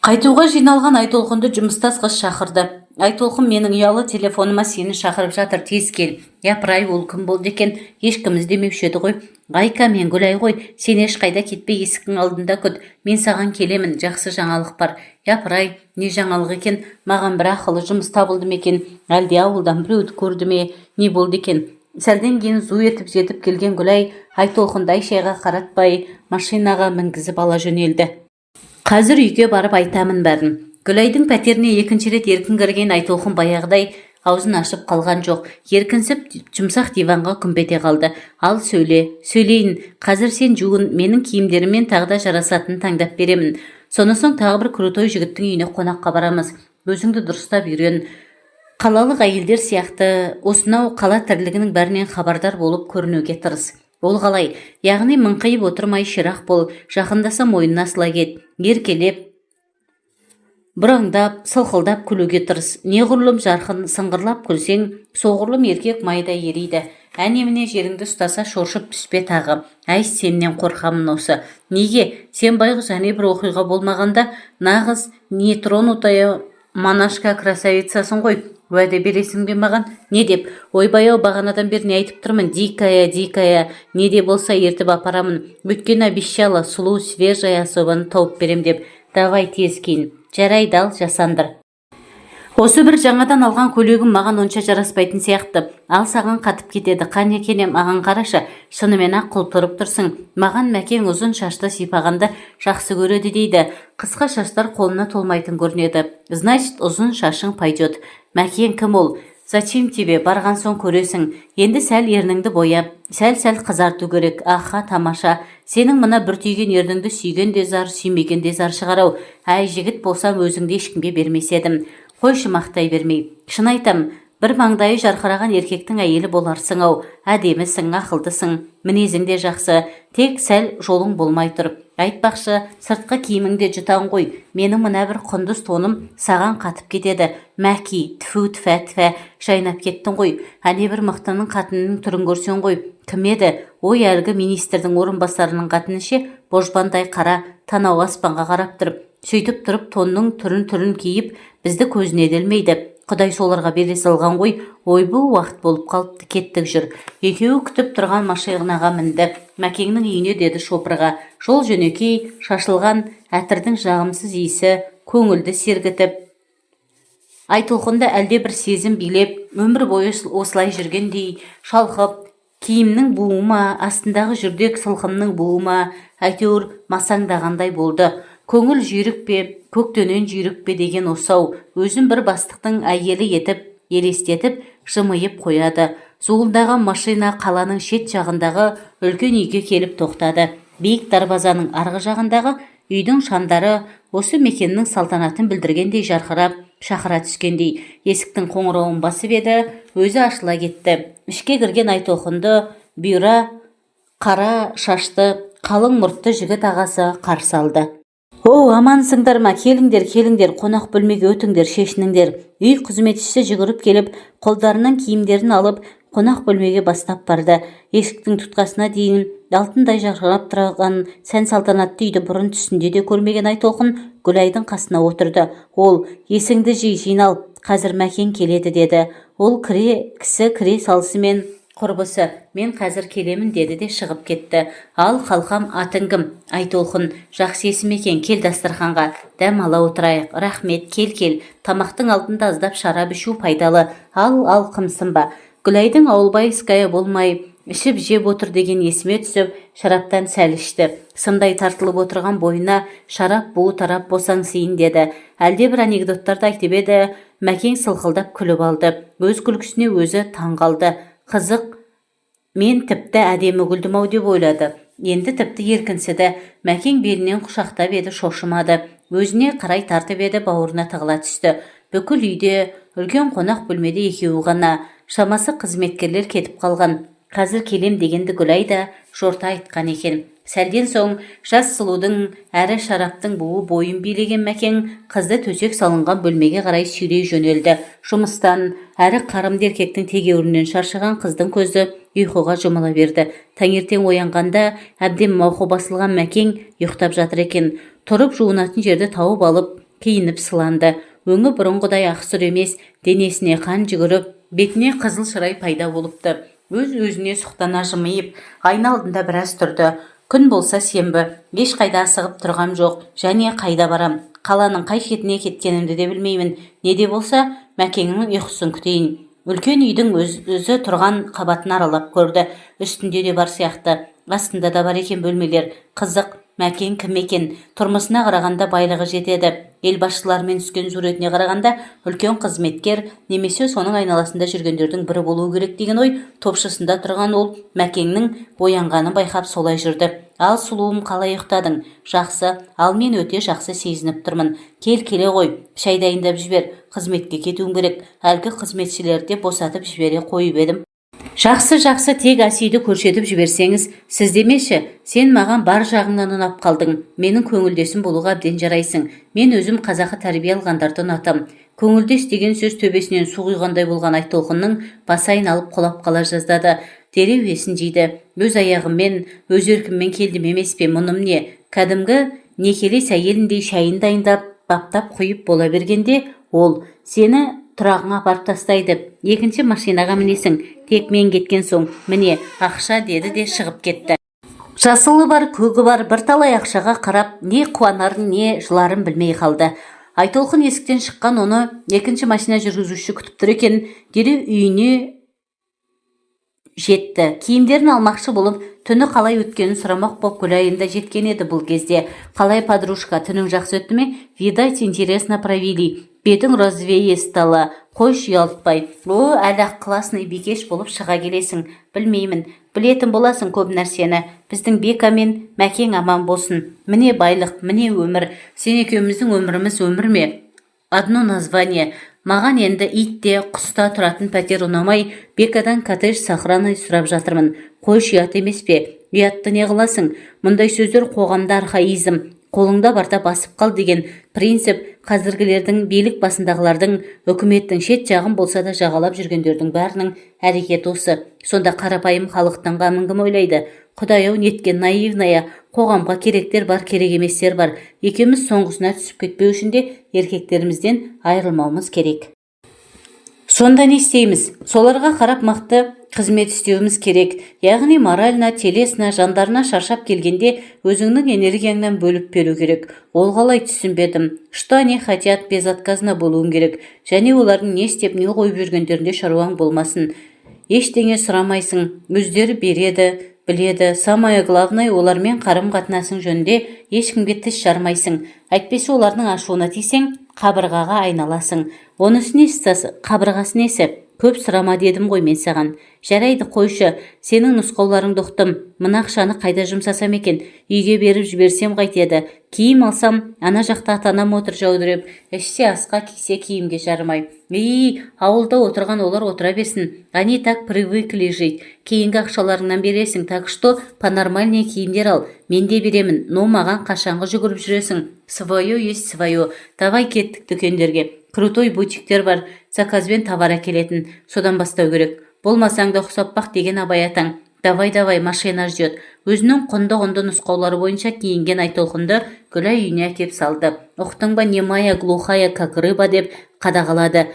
Қайтуға жиналған Айтолқынды жұмыстас қыз шақырды. «Айтолқын, менің ұялы телефоныма сені шақырып жатыр, тез кел». Япырай, ол кім болды екен? Ешкім іздемеуші еді ғой. Айка, мен Гүлай ғой. Сен ешқайда кетпей, есіктің алдында күт, мен саған келемін, жақсы жаңалық бар. Япырай, не жаңалық екен? Маған бір ақылы жұмыс табылды ма екен, әлде ауылдан біреуді көрді ме, не болды екен? Сәлден кейін зу етіп жетіп келген Гүлай Айтолқынды ай-шайға қаратпай машинаға мінгізіп ала жөнелді. Қазір үйге барып айтамын бәрін. Гүлайдың пәтеріне екінші рет еркін кірген Айтолқын баяғыдай аузын ашып қалған жоқ. Еркінсіп, жұмсақ диванға күмп ете қалды. Ал, сөйле. Сөйлейін. Қазір сен жуын, менің киімдеріммен тағы да жарасатынын таңдап беремін. Сонан соң тағы бір крутой жігіттің үйіне қонаққа барамыз. Өзіңді дұрыстап үйрен. Қалалық әйелдер сияқты осынау қала тірлігінің бәрінен хабардар болып көрінуге тырыс. Ол қалай? Яғни мыңқиып отырмай, ширақ бол, жақындаса, мойнына асыла кет, еркелеп, бұраңдап, сылқылдап күлуге тырыс. Неғұрлым жарқын, сыңғырлап күлсең, соғұрлым еркек майдай ериді. Әне-міне жеріңді ұстаса, шоршып түспе тағы. Әй, сенен қорқамын осы. Неге? Сен байғұс әне бір оқиға болмағанда нағыз нетронутая монашка красавицасың ғой. Уәде бересің бе маған? Не деп? Ойбай-ау, бағанадан бері не айтып тұрмын? Дикая, дикая. Не де болса ертіп апарамын, өйткені обещала, сұлу, свежая особаны тауып берем деп. Давай, тез киін. Жарайды, ал, жасандыр. Осы бір жаңадан алған көйлегім маған онша жараспайтын сияқты, ал саған қатып кетеді. Қане, кене, маған қарашы. Шынымен-ақ құлпырып тұрсың. Маған Мәкең ұзын шашты сипағанды жақсы көреді дейді. Қысқа шаштар қолына толмайтын көрінеді. Значит, ұзын шашың пойдет. Мәкең кім ол? Зачем тебе? Барған соң көресің. Енді сәл ерніңді боя, сәл-сәл қызарту керек. Аха, тамаша. Сенің мына бүртиген ерніңді сүйген де зар, сүймеген де зар шығар-ау. Әй, жігіт болсам, өзіңді ешкімге бермес едім. Қойшы мақтай бермей. Шын айтам, бір маңдайы жарқыраған еркектің әйелі боларсың-ау. Әдемісің, ақылдысың, мінезің де жақсы, тек сәл жолың болмай тұр. Айтпақшы, сыртқы киімің де жұтаң ғой. Менің мына бір құндыз тоным саған қатып кетеді. Мәки, тфу, тфә, тфә, жайнап кеттің ғой. Әне бір мықтының қатынының түрін көрсең ғой. Кім еді? Ой, әлгі министрдің орынбасарының қатыны ше, божбандай қара, танауы аспанға қарап тұр. Сөйтіп тұрып тонның түрін-түрін киіп, бізді көзіне де ілмейді. Құдай соларға бере салған ғой. Ойбу, уақыт болып қалыпты, кеттік, жүр. Екеуі күтіп тұрған машинаға мінді. Мәкеңнің үйіне, деді шопырға. Жол жөнекей шашылған әтірдің жағымсыз иісі көңілді сергітіп, Айтолқынды әлде бір сезім билеп, өмір бойы осылай жүргендей шалқып, киімнің буы ма, астындағы жүрдек сылқымның буы ма, әйтеуір масаңдағандай болды. Көңіл жүйрік пе, көктенен жүйрік пе деген осы-ау, өзін бір бастықтың әйелі етіп елестетіп, жымиып қояды. Зуылдаған машина қаланың шет жағындағы үлкен үйге келіп тоқтады. Биік дарбазаның арғы жағындағы үйдің шамдары осы мекеннің салтанатын білдіргендей жарқырап, шақыра түскендей. Есіктің қоңырауын басып еді, өзі ашыла кетті. Ішке кірген Айтолқынды бұйра қара шашты, қалың мұртты жігіт ағасы қарсы алды. О, амансыңдар ма? Келіңдер, келіңдер, қонақ бөлмеге өтіңдер, шешініңдер. Үй қызметшісі жүгіріп келіп, қолдарынан киімдерін алып, қонақ бөлмеге бастап барды. Есіктің тұтқасына дейін алтындай жарқырап тұрған сән салтанатты үйді бұрын түсінде де көрмеген Айтолқын Гүлайдың қасына отырды. Ол: «Есіңді жи, жинал, қазір Мәкең келеді», – деді. Ол кіре кісі кіре салысымен құрбысы: «Мен қазір келемін», – деді де шығып кетті. Ал, қалқам, атың кім? Айтолқын. Жақсы есім екен. Кел дастарханға, дәм ала отырайық. Рахмет. Кел, кел, тамақтың алдында аздап шарап ішу пайдалы. Ал, ал, қымсынба. Гүлайдың ауылбайская болмай, ішіп жеп отыр деген есіме түсіп, шараптан сәл ішті. Сымдай тартылып отырған бойына шарап буы тарап, босаңсиын деді. Әлде бір анекдоттарды айтып еді, Мәкең сылқылдап күліп алды. Өз күлкісіне өзі таң қалды. Қызық, мен тіпті әдемі күлдім-ау деп ойлады. Енді тіпті еркінсіді. Мәкең белінен құшақтап еді, шошымады. Өзіне қарай тартып еді, бауырына тығыла түсті. Бүкіл үйде, үлкен қонақ бөлмеде екеуі ғана. Шамасы, қызметкерлер кетіп қалған. Қазір келем дегенді Гүлай да жорта айтқан екен. Сәлден соң жас сұлудың әрі шараптың буы бойын билеген Мәкең қызды төсек салынған бөлмеге қарай сүйрей жөнелді. Жұмыстан әрі қарымды еркектің тегеурінен шаршаған қыздың көзі ұйқыға жұмыла берді. Таңертең оянғанда әбден мауқы басылған Мәкең ұйықтап жатыр екен. Тұрып, жуынатын жерді тауып алып Киініп сыланды. Өңі бұрынғыдай ақсұр емес, денесіне қан жүгіріп, бетіне қызыл шырай пайда болыпты. Өз-өзіне сұқтана жымиып, айна алдында біраз тұрды. Күн болса сенбі, ешқайда асығып тұрғам жоқ және қайда барам? Қаланың қай шетіне кеткенімді де білмеймін. Не де болса, Мәкеңнің ұйқысын күтейін. Үлкен үйдің өзі тұрған қабатын аралап көрді. Үстінде де бар сияқты, астында да бар екен бөлмелер. Қызық, Мәкең кім екен? Тұрмысына қарағанда, байлығы жетеді. Ел басшыларымен түскен суретіне қарағанда, үлкен қызметкер немесе соның айналасында жүргендердің бірі болуы керек деген ой топшысында тұрған ол Мәкеңнің оянғанын байқап солай жүрді. Ал, сұлуым, қалай ұйықтадың? Жақсы. Ал мен өте жақсы сезініп тұрмын. Кел, келе ғой, шай дайындап жібер. Қызметке кетуім керек. Әлгі қызметшілерді де босатып жібере қойып едім. Жақсы, жақсы, тек асүйді көрсетіп жіберсеңіз. Сіз демеші, сен маған бар жағыңнан ұнап қалдың. Менің көңілдесім болуға әбден жарайсың. Мен өзім қазақы тәрбие алғандарды ұнатам. Көңілдес деген сөз төбесінен су құйғандай болған Айтолқынның басы айналып, құлап қала жаздады. Дереу есін жиды. Өз аяғыммен, өз еркіммен келдім емес пе, мұным не? Кәдімгі некелес әйеліндей шайын дайындап, баптап құйып бола бергенде, ол сені тұрағыңа апарып тастайды. Екінші машинаға мінесің, тек мен кеткен соң. Міне ақша, деді де шығып кетті. Жасылы бар, көгі бар бірталай ақшаға қарап, не қуанарын, не жыларын білмей қалды Айтолқын. Есіктен шыққан оны екінші машина жүргізушісі күтіп тұр екен. Дереу үйіне жетті. Киімдерін алмақшы болып, түні қалай өткенін сұрамақ боп, Гүлайым да жеткен еді бұл кезде. Қалай, подружка, түнің жақсы өтті ме? Видать, интересно провели, бетің розовее стала. Қойшы, ұялтпай. О, әлі-ақ классный бикеш болып шыға келесің. Білмеймін. Білетін боласың көп нәрсені. Біздің Бека мен Мәкең аман болсын. Міне байлық, міне өмір. Сен екеуміздің өміріміз өмір ме? Одно название. Маған енді ит те, құс та тұратын пәтер ұнамай, Бекадан коттедж с охраной сұрап жатырмын. Қойшы, ұят емес пе? Ұятты не қыласың? Мұндай сөздер қоғамда архаизм. Қолыңда барда басып қал деген принцип қазіргілердің, билік басындағылардың, үкіметтің шет жағын болса да жағалап жүргендердің бәрінің әрекеті осы. Сонда қарапайым халықтың қамын кім ойлайды? Құдай-ау, неткен наивная. Қоғамға керектер бар, керек еместер бар. Екеуміз соңғысына түсіп кетпеу үшін де еркектерімізден айырылмауымыз керек. Сонда не істейміз? Соларға қарап мықты қызмет істеуіміз керек, яғни морально, телесно. Жандарына шаршап келгенде өзіңнің энергияңнан бөліп беру керек. Ол қалай, түсінбедім. Что они хотят, безотказно болуың керек және олардың не істеп, не қойып жүргендерінде шаруаң болмасын. Ештеңе сұрамайсың, өздері береді, біледі. Самое главное, олармен қарым-қатынасың жөнінде ешкімге тіс жармайсың. Әйтпесе олардың ашуына тисең, қабырғаға айналасың. Онысы несі, қабырғасы несі? Көп сұрама дедім ғой мен саған. Жарайды, қойшы, сенің нұсқауларыңды ұқтым. Мына ақшаны қайда жұмсасам екен? Үйге беріп жіберсем қайтеді? Киім алсам, ана жақта ата-анам отыр жәудіреп, ішсе асқа, кисе киімге жарымай. И, ауылда отырған олар отыра берсін, они так привыкли жить. Кейінгі ақшаларыңнан бересің, так что понормальнее киімдер ал. Мен де беремін, но маған қашанғы жүгіріп жүресің? Свое есть свое. Давай, кеттік дүкендерге. Крутой бутиктер бар, заказбен товар әкелетін. Содан бастау керек. Болмасаң да ұқсап бақ деген Абай атаң. Давай, давай, машина ждет. Өзінің құнды-құнды нұсқаулары бойынша киінген Айтолқынды Гүлай үйіне әкеп салды. Ұқтың ба, немая, глухая, как рыба, деп қадағалады.